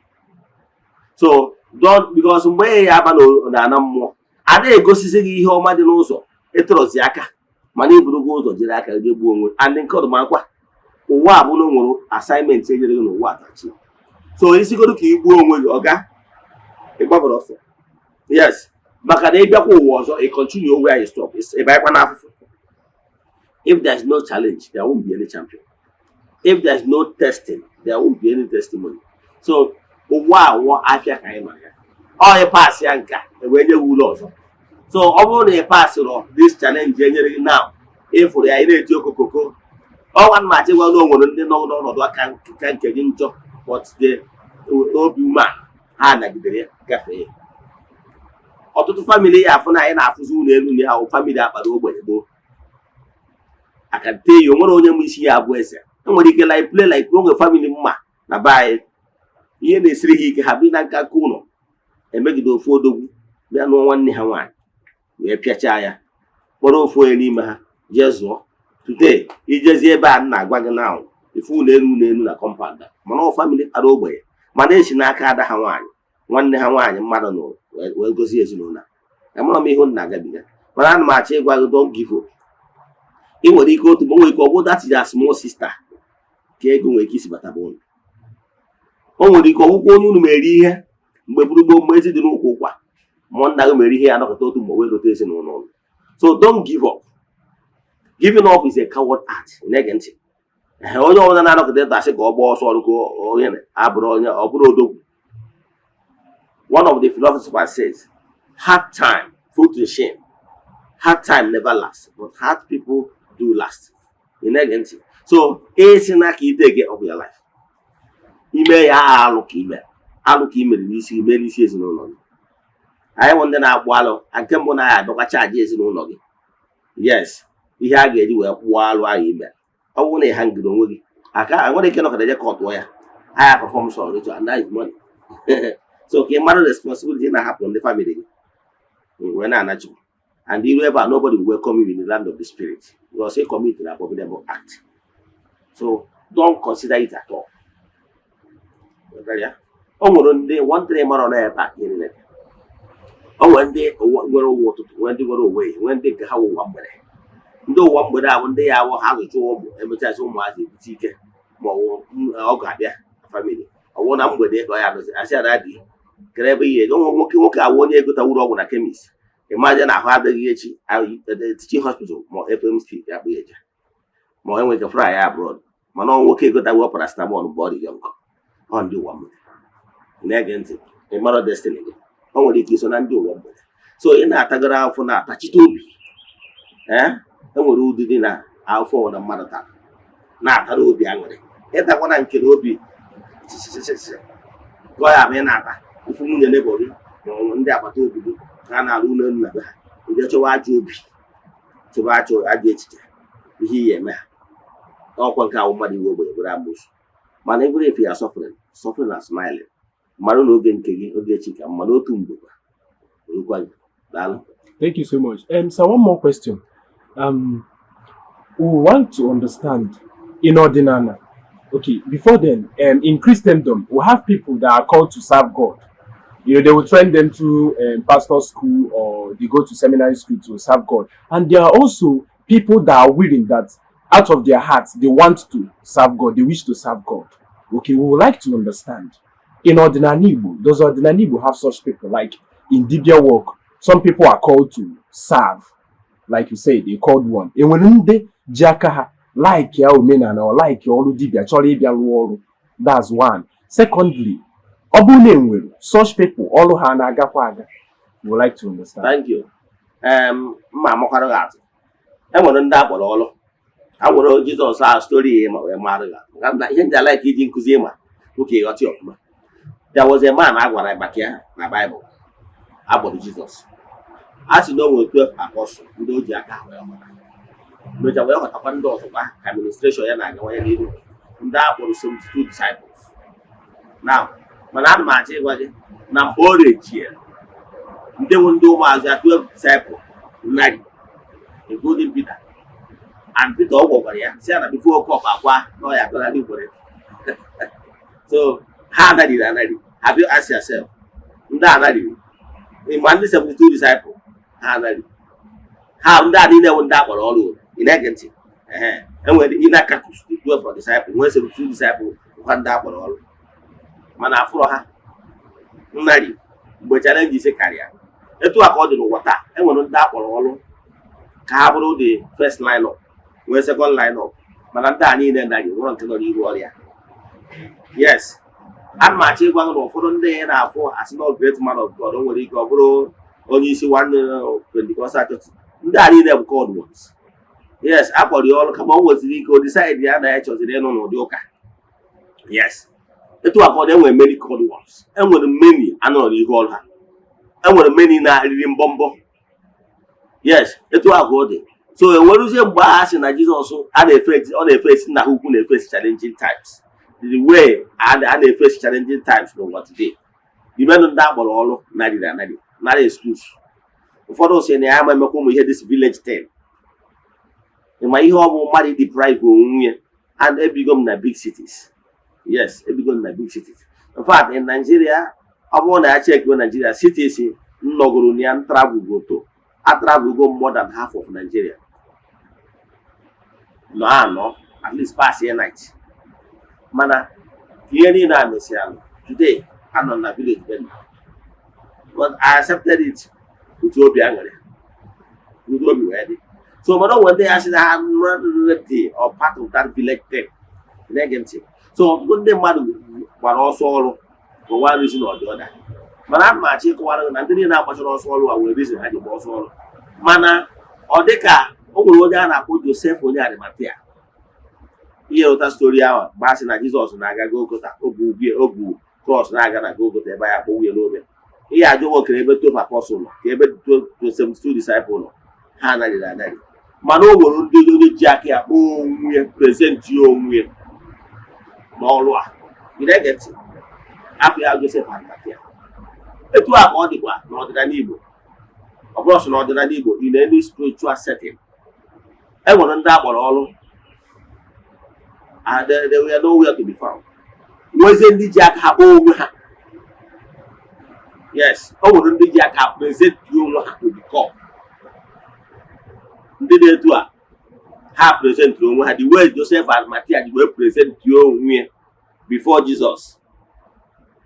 So don't, because mgbe ya aba n'ana mmụọ, ada egosisi gị ihe ọma dị n'ụzọ ịtọrọzi aka, mana iburugo ụzọ jiri aka gị gbuo onwe. And nke ọdụ makwa ụwa a bụ na o nwere assignment enyere gị n'ụwa atachi. So isigodo ka ị gbuo onwe gị, ọga ịgbabara ọsọ. Yes, maka na ịbịakwa ụwa ọzọ, ị continue where you stop, ị banyekwa n'afụfụ. If there is no challenge, there won't be any champion. If there is no testing, there won't be any testimony. So ụwa awọ afịa ka anyị nọ ya, ọ ị pass ya nka ewee nye gị ụlọ ọzọ. So ọ bụrụ na ị passịrọ this challenge enyere gị now, ịfụrụ ya, ị na-eti okokoko ọnwa mmachi gwa na o nwere ndị nọ n'ọnọdụ aka ka nke gị njọ, but the obi umeala ha nagidere ya gafee ya. Ọtụtụ family ya afụ na anyị na-afụzi ụlọ elu na ya ahụ, family akpara ogbenye gboo akante ya. O nwere onye ma isi ya abụ eze. Enwere ike like play like play. Onwe family mma na be anyị, ihe na-esiri ha ike, ha bi na nka nka ụlọ, emegide ofu odogwu bịa nụọ nwanne ha nwaanyị wee pịachaa ya, kpọrọ ofu onye n'ime ha jee zụọ. Today, ijezi ebe a m na-agwa gị na ifu ụlọ elu, ụlọ elu na compound a. Mana ọ family kpara ogbenye, mana esi n'aka ada ha nwaanyị, nwanne ha nwaanyị mmadụ nụrụ wee gozie ezinụlọ a. Amara m ihe m na-agabiga, mana ana m achọ ịgwa gị, don't give up. Ị nwere ike otu ma o nwere ike ọ bụ that is your small sister ka ego nwere ike isi bata bụ ụlọ. O nwere ike ọgwụkwọ onye unu mere ihe mgbe gburugburu, mgbe ezi dị n'ụkwụ ụkwa mmụọ nna gị mere ihe ya nọkọta otu mgbe wee lote ezinụlọ ụlọ. So don't give up. Giving up is a coward act. Ị na-ege ntị? Ehe, onye ọbụla na-anọkọta ịta asị ka ọ gbaa ọsọ ọrụ ka onye abụrụ onye ọ bụrụ odogwu. One of the philosophers says, "Hard time put to shame." Hard time never lasts, but hard people do last. Ị na-ege ntị? So esi na ka ị take up your life, ime ya alụ ka ime alụ ka ị mere n'isi ime n'isi ezinụlọ gị. Anyị bụ ndị na-akpụ alụ, nke mbụ na anyị abịakwa charge ezinụlọ gị. Yes, ihe a ga-eji wee kwụọ alụ ahụ ime, ọ bụrụ na ị hangiri onwe gị aka, nwere ike nọkọta je kọtụọ ya, anyị perform some ritual, and that is money. So ka ị mara responsibility na-ahapụ ndị family gị wee na-ana Chukwu. And iru ebe a, nobody will welcome you in the land of the spirit, because you commit an abominable act. So don't consider it at all. Ghọtara ya? O nwere ndị one thing mara na ebe a ihe niile. O nwere ndị nwere ụwa ụtụtụ, nwee ndị nwere ụwa ehihie, nwee ndị nke ha wụ ụwa mgbede. Ndị ụwa mgbede a bụ ndị ya awụ ha zụcha ụmụ, emechasị ụmụazị ebute ike, ma ọ wụ ọ ga-abịa na family, ọ wụ na mgbede ka ọ ya anọzi, asị ya na adị kere ebe ihe nwoke nwoke awụ onye egotawuru ọgwụ na chemist. Ịmaje na ahụ adịghị echi, teaching hospital ma FMC ya akpụ ya eje, ma ọ enwere ike fly ya abroad, mana ọ nwoke egotawo paracetamol mgbe ọ dị young. Ọ ndị ụwa mgbede. Ị na-ege ntị? Ị mara destiny gị, o nwere ike iso na ndị ụwa mgbede. So ị na-atagoro afọ, na-atachite obi. Ee, enwere ụdị dị na afọ na mmadụ tara na-atara obi aṅụrị, ịtakwana nke na obi chichichichi gụọ ya. Ma ị na-ata ofu nwunye neighbour gị ma ọ bụ ndị agbata obi gị ka a na-alụ ụlọ elu na be ha, ị bịa chọwa ajọ obi, chọwa ajọ echiche ihe iyi eme ha. Ọkwa nke ahụ mmadụ iwe ogbenye bụrụ amoosu. Mana even if you are suffering, suffering and smiling, mmadụ na oge nke gị, oge echi ka mma n'otu mgbe kwa orukwa gị. Daalụ. Thank you so much. So one more question. We want to understand in Odinana. Okay, before then, in Christendom, we have people that are called to serve God. They will train them through pastor school or they go to seminary school to serve God. And there are also people that are willing, that out of their hearts, they want to serve God, they wish to serve God. Okay, we would like to understand. In Odinani Igbo, does Odinani Igbo have such people? Like in Dibia work, some people are called to serve. Like you said, they called one. Enwere ndị ji aka ha like ya omenala or like ọrụ dibia chọrọ ịbịa rụọ ọrụ. That's one. Secondly, ọ bụrụ na enwere such people, ọrụ ha na-agakwa aga? We would like to understand. Thank you. Mma amakwara gị atụ, e nwere ndị akpọrọ ọrụ. A nwere Jizọs a story ya ma wee mara gị atụ. Maka na ihe ndị ala iji nkụzi ịma nwoke ịghọta ya ọfụma. There was a man a gwara maka ya na Baịbụl akpọrọ Jizọs. A sị na o nwere 12 apostles ndị o ji aka ha wee ghọta, mecha wee ghọtakwa ndị ọzọkwa ka administration ya na-agawanye n'ihu, ndị a kpọrọ 72 disciples now. Mana ana m achọ ịgwa gị na mgbe o rechie, ndị bụ ndị ụmụazụ ya, 12 disciples narị, including Peter, and Peter ọ gwọkwara ya, si ya na before oke ọkpa akwa na ọ ya agọnarị ugboro. So ha anariri anari. Have you asked yourself, ndị anariri ma ndị 72 disciples ha anariri ha? Ndị a niile bụ ndị akpọrọ ọrụ. Ị na-ege ntị? Ehe, enwere inner caucus, 12 for disciple, nwee 72 disciple bụkwa ndị akpọrọ ọrụ, mana afụrọ ha nnari mgbe challenges karịa. Etu a ka ọ dị n'ụwa taa. Enwere ndị akpọrọ ọrụ ka ha bụrụ the first line up, nwee second line up, mana ndị a niile narị nwere nke nọ n'ihu ọrịa. Yes, ana m achọ ịgwa gị na ụfọdụ ndị na-afụ asị na great man of God, o nwere ike ọ bụrụ onye isi nwanne Pentecostal church. Ndị a niile bụ called ones. Yes, a kpọrọ ya ọrụ, kama o nweziri ike o decide ya na ya chọziri ịnụ n'ụdị ụka. Yes, etu a ka ọ dị. Enwere many called ones, enwere many anọrọ n'ihu ọrụ ha, enwere many na-arịrị mbọmbọ. Yes, etu a ka ọ dị. So enweruzie mgbe agha sị na Jizọs a na-efe, ọ na-efesi nna ha ukwu, na-efesi challenging times, the way a na-efesi challenging times n'ụwa today. Imenụ ndị akpọrọ ọrụ narịrị anarị nara excuse. Ụfọdụ sị na ya ama emekwa ụmụ ihe this village thing. Ịma ihe ọ bụ mmadụ deprive onwe ya? And ebigo m na big cities. Yes, ebigo m na big cities. In fact, in Nigeria, ọ bụrụ na ya check Nigeria cities nnọgoro na ya, travel go to, a travel go more than half of Nigeria, nọ anọ at least pass a night. Mana ihe niile a mesịrị, today anọ na village be nna, but I accepted it with obi aṅụrị, with obi wee dị. So mana o nwere ndị ya sị na ha not ready or part of that village thing. Na-ege ntị? So ọtụtụ ndị mmadụ gbara ọsọ ọrụ for one reason or the other. Mana ana m achọ ịkọwara gị na ndị niile agbachara ọsọ ọrụ a nwere reason ha ji gba ọsọ ọrụ. Mana ọ dị ka o nwere onye a na-akpọ Joseph onye Arimathea. Ihe ụta story ahụ mgbe a sị na Jizọs na-aga Golgota, o bu ubie, o bu cross na-aga na Golgota ebe ya akpọ nwunye n'obe. Ihe ajụ nwoke ebe 12 apostle nọ, ka ebe 72 disciple nọ, ha anaghị anaghị. Mana o nwere ndị onye ji aka ya kpọọ onwe ya, present ya onwe ya n'ọrụ a. Ị na-ege ntị? Afọ ya Joseph Arimathea. Etu a ka ọ dịkwa n'ọdịnala Igbo. Ọ bụrụ sọ n'ọdịnala Igbo, in any spiritual setting, e nwere ndị akpọrọ ọrụ and they were nowhere to be found. Nwezie ndị ji aka ha kpọọ onwe ha. Yes, o nwere ndị ji aka present onwe ha to the call. Ndị na-etu a, ha present onwe ha the way Joseph Arimathea ji wee present onwe ya before Jesus.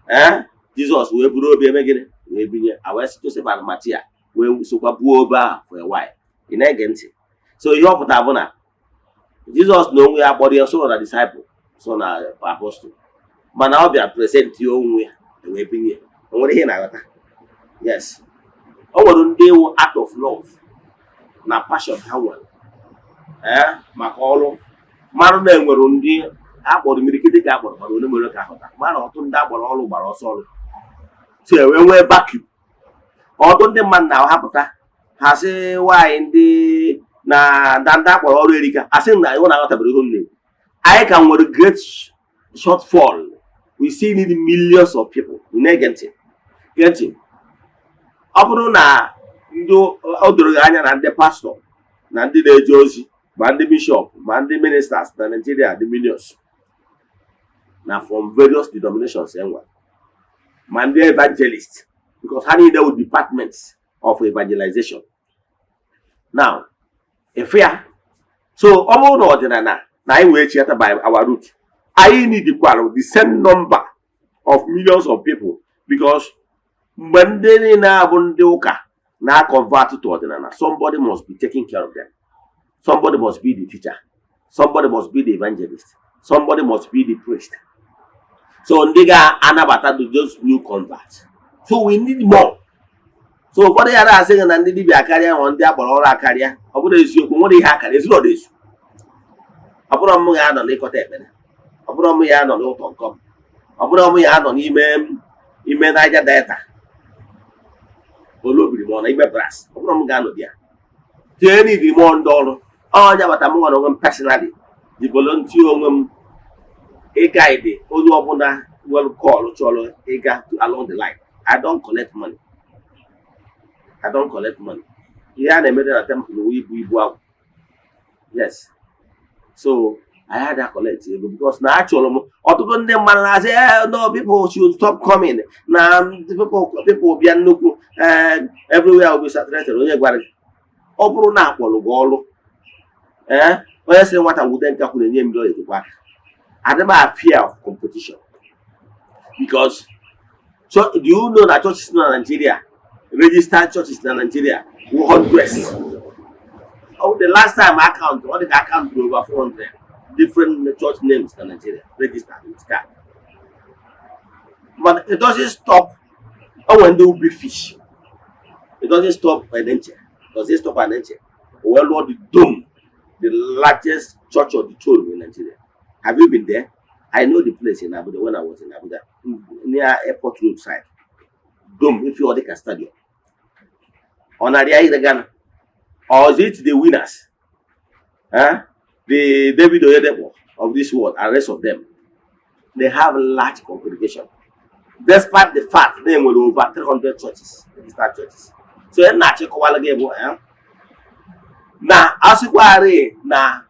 Eh, Jizọs wee buru obe eme gịnị? Wee binye. A wee sị Joseph Arimathea wee sokwa buo obe ahụ for a while. Ị na-ege ntị? So ihe ọ pụtara bụ na Jizọs na onwe ya kpọrọ ya, so na disciple, so na apostle, mana ọ bịa present ya onwe ya, wee binye. O nwere ihe ị na-aghọta? Yes, o nwere ndị ewu out of love na passion ha nwere, ee, maka ọrụ mmadụ na enwere ndị akpọrọ imirikiti ka akpọrọ, mana onye mere ka ahụta mana ọtụtụ ndị akpọrọ ọrụ gbara ọsọ ọrụ, so enwe nwee vacuum. Ọtụtụ ndị mmadụ na-ahapụta ha sị nwaanyị ndị na na ndị akpọrọ ọrụ erika. Asị na ịhụ na aghọtabere ihe m na-ekwu. Anyị ka nwere great shortfall. We still need millions of people. Ị na-ege ntị? Gee ntị, ọ bụrụ na ndị o doro gị anya na ndị pastọ na ndị na-eje ozi, ma ndị bishọp, ma ndị ministers na Nigeria dị millions na from various denominations enwere, ma ndị evangelist, because ha niile wụ departments of evangelization now efe ya. So ọ bụrụ na ọdịnala na anyị wee chiata by our root, anyị needkwara the same number of millions of people, because mgbe ndị niile abụ ndị ụka na-convert to ọdịnala, somebody must be taking care of them. Somebody must be the teacher, somebody must be the evangelist, somebody must be the priest. So ndị ga-anabata those new converts. So we need more. So ụfọdụ ya na-asị gị na ndị dibịa akarịa ma ndị akpọrọ ọrụ akarịa. Ọ bụrụ eziokwu, nwere ihe akara ezuru ọdụ ezu. Ọ bụrụ m ga-anọ n'ịkọta ekpere, ọ bụrụ m ya anọ n'ụtọ nkọm, ọ bụrụ m ya anọ n'ime ime Niger Delta olobiri ma ọ na ime brass, ọ bụrụ m ga-anọ di ya tinye n'idi mụọ ndị ọrụ ọnya bata. M nwere onwe m personally ji volunteer onwe m ịguide onye ọbụla nwere call chọrọ ịga along the line. I don't collect money, I don't collect money. Ihe a na-emede na temple wụ ibu ibu agwụ. Yes, so I had to collect ego because na achọrọ m ọtụtụ ndị mmadụ na-asị, "Eh, no, people should stop coming na people bịa nnukwu, eh, everywhere will be saturated." Onye gwara gị? Ọ bụrụ na akpọrọ gị ọrụ, ee, onye sịrị nwata nwude nkakwụ na-enye mmiri ọ ejikwa aka. Adị m a fear of competition because, so do you know na churches na Nigeria, registered churches na Nigeria wụ hundreds? Oh, the last time I count, ọ dị ka account over 400 different church names na Nigeria registered with card. But it doesn't stop o nwere ndị big fish. It doesn't stop Enenche. Does it stop Enenche? Well, Lord, the dome, the largest church of the throne in Nigeria. Have you been there? I know the place in Abuja when I was in Abuja, near Airport Road side. Dome, if you are stadium. On Aria Ghana. Or is it the winners? Huh? The David Oyedepo of this world and rest of them. They have large congregation. Despite the fact they were over 300 churches, registered churches. So, ị na-achịkọwala gị bụ, eh, na asịkwarị na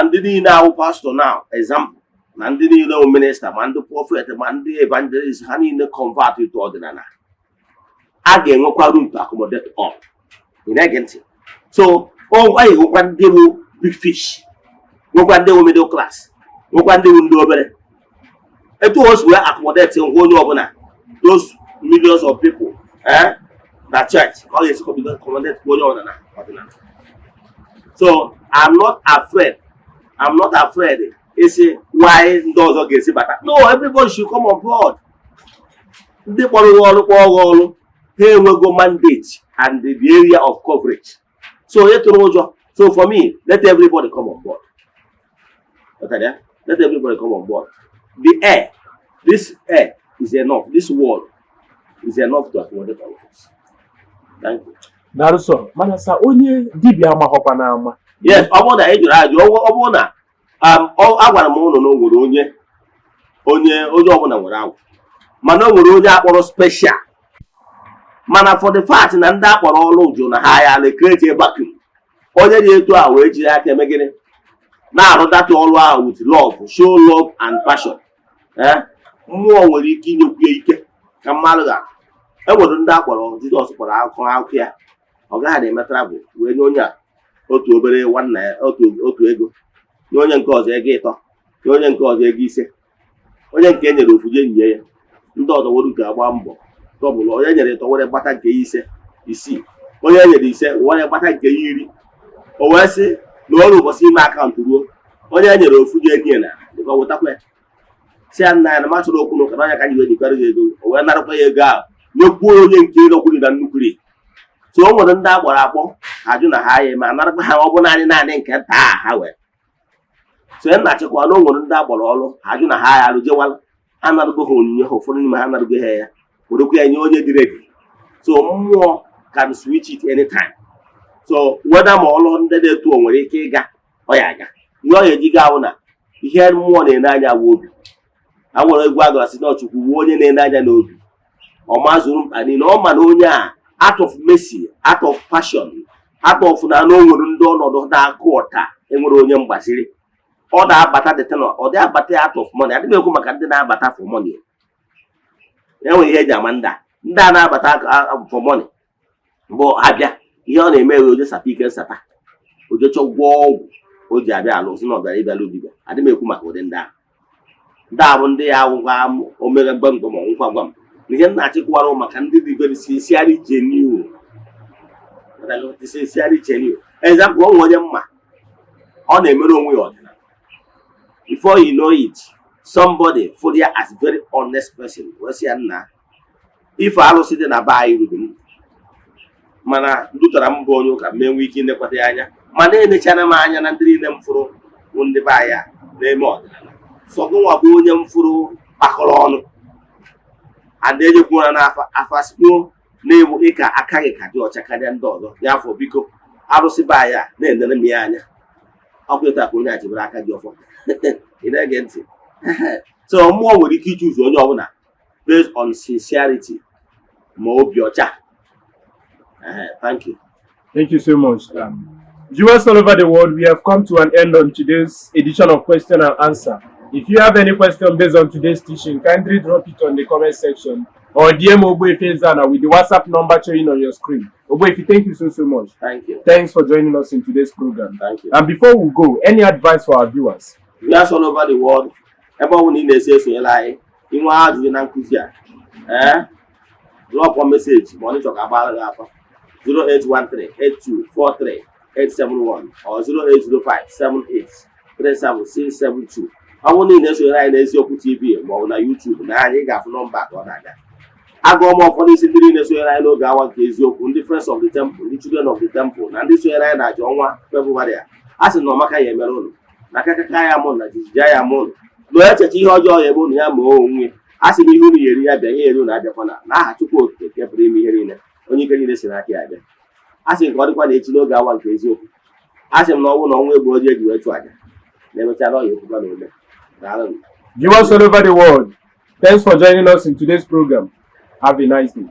ndị niile awụ pastọ now, example, na ndị niile wụ minister, ma ndị prophet, ma ndị evangelist, ha niile convert to ọdịnala, a ga-enwekwa room to accommodate all. Ị na-ege ntị? So o anyị nwekwa ndị bụ big fish, nwekwa ndị bụ middle class, nwekwa ndị bụ ndị obere. Etu o si wee accommodate ngwa onye ọbụla, those millions of people, eh, na church, ka ọ ga-esi accommodate onye ọbụla na ọdịnala. So I'm not afraid, I'm not afraid isi why ndị ọzọ ga-esi bata. No, everybody should come on board. Ndị kpọrọ gị ọrụ, kpọọ gị ọrụ, ha enwego mandate and the area of coverage. So onye tụrụ ụjọ? So for me, let everybody come on board. Okay, yeah? Let everybody come on board. The air, this air is enough. This world is enough to accommodate all of us. Thank you. Daalụ sọ. Mana sa, onye dibịa amaghọkwa n'ama? Yes, ọ bụrụ na ị jụrụ ajụ, ọ bụrụ na agwara m ụnụ na o nwere onye ọbụla nwere agwụ, mana o nwere onye akpọrọ special. Mana for the fact na ndị akpọrọ ọrụ jụ na ha ya na create a vacuum, onye dị etu a wee jiri aka eme gịnị? Na-arụ data ọrụ ahụ with love, show love and passion, eh, mmụọ nwere ike inyekwu ya ike ka mmadụ ga E nwere ndị akpọrọ Jizọs kpọrọ akụkọ akụkọ ya. Ọ gaghị na-eme travel wee nye onye a otu obere nwanna ya otu otu ego, nye onye nke ọzọ ego 3, nye onye nke ọzọ ego 5. Onye nke e nyere ofu je nye ya, ndị ọzọ were nke agba mbọ tọbụlụ. Onye nyere 3 were gbata nke ya 5, 6. Onye e nyere 5 were gbata nke ya 10. O wee sị na ọrụ ụbọchị ime account ruo, onye e nyere ofu je nye na dịka wetakwa ya, si ya, nna ya, na m achọrọ okwu n'ụka na onye ka anyị wee nyekwara gị ego. O wee narakwa ya ego ahụ, nyekwuo onye nke nọkwuru na nnukwu. So o nwere ndị agbara akpọ ajụ na ha ya ma anarakwa ha. Ọ bụ naanị naanị nke nta a ha wee so ya na-achịkwa na o nwere ndị agbara ọrụ ajụ na ha ya arụjewala, anarụgo ha onyinye ha. Ụfọdụ n'ime ha anarụgo ha ya, werekwa ya nye onye dị ready. So mmụọ can switch it anytime. So whether ma ọlụ ndị dị etu o nwere ike ịga, ọ ya aga. Ihe ọ ga-eji ga ahụ na ihe mmụọ na-ene anya wụ obi. A nwere egwu agara sị na Chukwu wuo onye na-ene anya n'obi, ọ mazuru mkpa niile. Ọ ma na onye a, out of mercy, out of passion, out of na o nwere ndị ọnọdụ na-akụ ọta, enwere onye mgbaziri, ọ na-abata the tenor, ọ dị abata out of money. Adịghị ekwu maka ndị na-abata for money. Enwere ihe eji ama ndị a, ndị a na-abata for money bụ abịa, ihe ọ na-eme ewe oje sata ike nsata, oje chọ gwọọ ọgwụ o ji abịa alụ, sị na ọ bịara ịbịalụ dibịa. Adị m ekwu maka ụdị ndị ahụ. Ndị a bụ ndị ya awụkwa omega gbamgbam ọnwụkwa gwam. Na ihe m na-achịkwara maka ndị dị very sincerely genuine, sincerely genuine. Example, ọ nwe onye mma ọ na-emere onwe ya ọdịnala. Before you know it, somebody fụrụ ya as very honest person wee sị ya, nna, ife alụsị dị na be anyị ruru m, mana ndutara m bụ onye ụka m enwe ike inekwata ya anya, mana enechara m anya na ndị niile m fụrụ bụ ndị be anyị a na-eme ọdịnala, sọ gụnwa bụ onye m fụrụ kpakọrọ ọnụ ada ejekwuora n'afa afa sikwuo na-ewu ịka aka gị ka dị ọcha karịa ndị ọzọ ya. Afọ, biko, arụsị be anyị a na-enere m ya anya. Ọkwa ịta ka onye a jibere aka gị ọfọ. Ị na-ege ntị? So mmụọ nwere ike ichuzu onye ọbụla based on sincerity ma obi ọcha. Thank you. Thank you so much. Viewers all over the world, we have come to an end on today's edition of Question and Answer. If you have any question based on today's teaching, kindly drop it on the comment section or DM Ogbuefi Ezana with the WhatsApp number showing on your screen. Ogbuefi, thank you so, so much. Thank you. Thanks for joining us in today's program. Thank you. And before we go, any advice for our viewers? Viewers all over the world, ebe ọ bụla ị na-esi esonyere anyị, inwe ajụjụ na nkụzi a, ee, drop message ma ọ dị chọ ka agbara gị afa, 08138243871 or 08057837672. Ọ bụrụ na ị na-esonyere anyị n'Eziokwu TV ma ọ bụ na YouTube na anyị ga-afụ nọmba ka ọ na-aga. Agụọ m ụfọdụ isi ndị niile sonyere anyị n'oge awa nke eziokwu, ndị Friends of the Temple, ndị Children of the Temple, na ndị sonyere anyị na aja ọnwa Febụwarị a. A sị na ọmaka ya emere ụnụ na akakaka ya mụ na jijiji ya mụ ụnụ na echeche ihe ọjọọ ya ebe ụnụ ya ma onwe. A sị na ihe unu ya eri ya bịa, ihe eri unu abịakwana. N'aha Chukwu Okike nke pụrụ ime ihe niile, onye ike niile si n'aka ya abịa, a sị nke ọ dịkwa na echi n'oge awa nke eziokwu. A sị m na ọnwụ na ọnwụ egbu ojii eji wee chụ aja na-emechaa na ọya ekwukwa na ome. Daalụ. Viewers all over the world, thanks for joining us in today's program. Have a nice day.